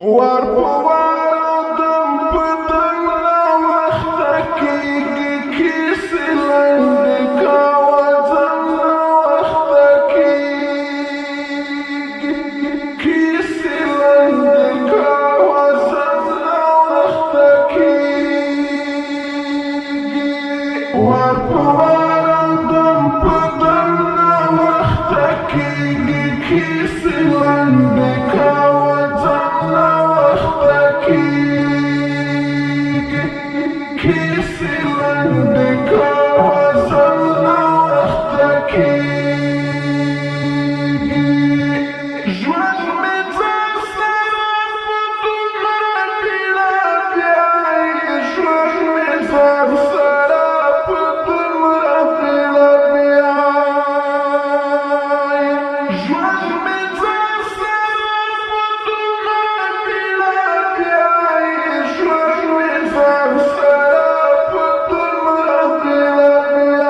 ور په وار دم په دم ناوخته کېږي، کیسې لنډې کوه ځم ناوخته کېږي، کیسې لنډې کوه ځم ناوخته کېږي. ور په وار دم په دم ناوخته کېږي، کیسې لنډې کوه ځم ناوخته کېږي، کیسې لنډې کوه ځم ناوخته کېږي. ژوند مې ځان سره په دومره بیړه بیایي، ژوند مې ځان سره په دومره بیړه بیایي، ژوند مې ځان سره په دومره بیړه بیایي، ژوند مې ځان سره په دومره بیړه بیایي،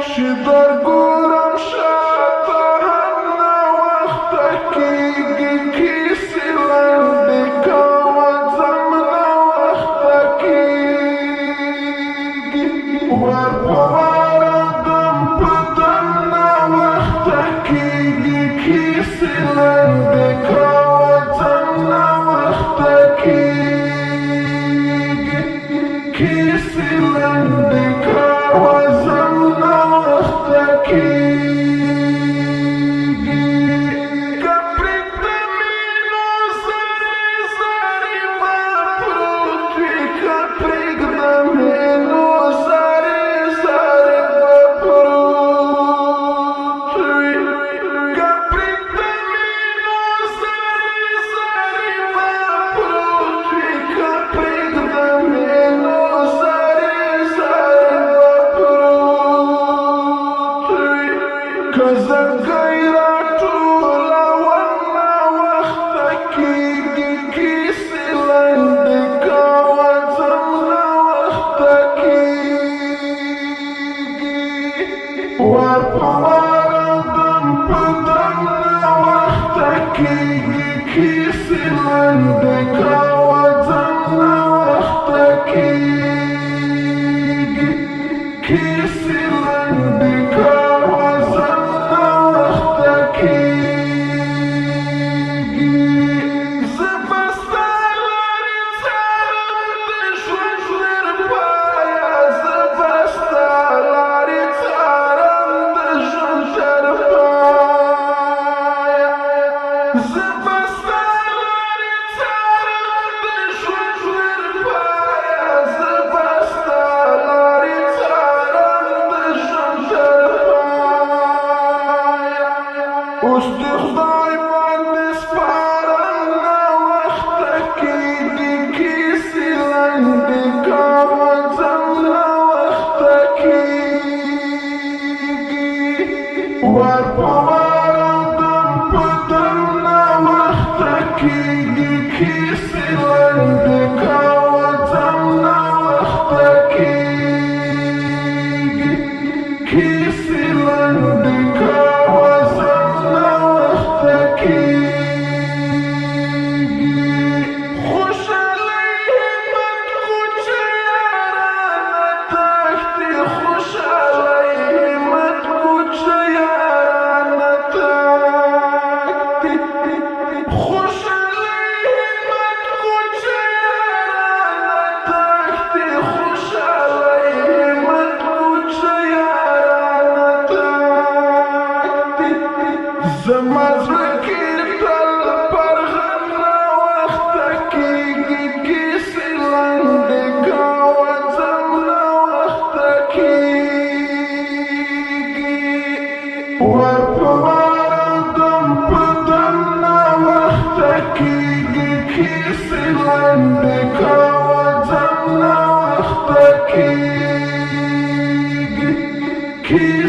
چې درګورم شاته هم ناوخته کېږي، کیسې لنډې کوه ځم ناوخته کېږي. ور په وار دم په دم ناوخته کېږي، کیسې لنډې کوه ځم ناوخته کېږي، کیسې لنډې کوه ځم ناوخته کېږي. که پرېږدمې نو زرې زرې به پروت وي، که پرېږدمې نو زرې زرې به پروت وي، که پرېږدمې نو زرې زرې به پروت وي، که پرېږدمې نو زرې زرې به پروت وي، که زړګی راټولوم ناوخته کېږي، کیسې لنډې کوه ځم ناوخته کېږي. ور په وار دم په دم ناوخته کېږي، کیسې لنډې کوه ځم ناوخته کېږي، کیسې لنډې کوه ځم ناوخته کېږي. زه به ستا لارې څارم د ژوند تر پایه، زه به ستا لارې څارم د ژوند تر پایه، زه به ستا لارې څارم د ژوند تر پایه، زه به ستا لارې څارم د ژوند تر پایه. اوس د خدای باندې سپارم ناوخته کېږي، کیسې لنډې کوه ځم ناوخته کېږي. ور په وار دم په دم ناوخته کېږي، کیسې لنډې کوه ځم ناوخته کېږي، کیسې لنډې کوه ځم ناوخته کېږي. خوشحالۍ همت کوچه یارانه تښتي، خوشحالۍ همت کوچه یارانه تښتي، خوشحالۍ همت کوچه یارانه تښتي، خوشحالۍ همت کوچه یارانه تښتي. زما زړه کې تل پر غم ناوخته کېږي، کیسې لنډې کوه ځم ناوخته کېږي. ور په وار دم په دم ناوخته کېږي، کیسې لنډې کوه ځم ناوخته کېږي، کیسې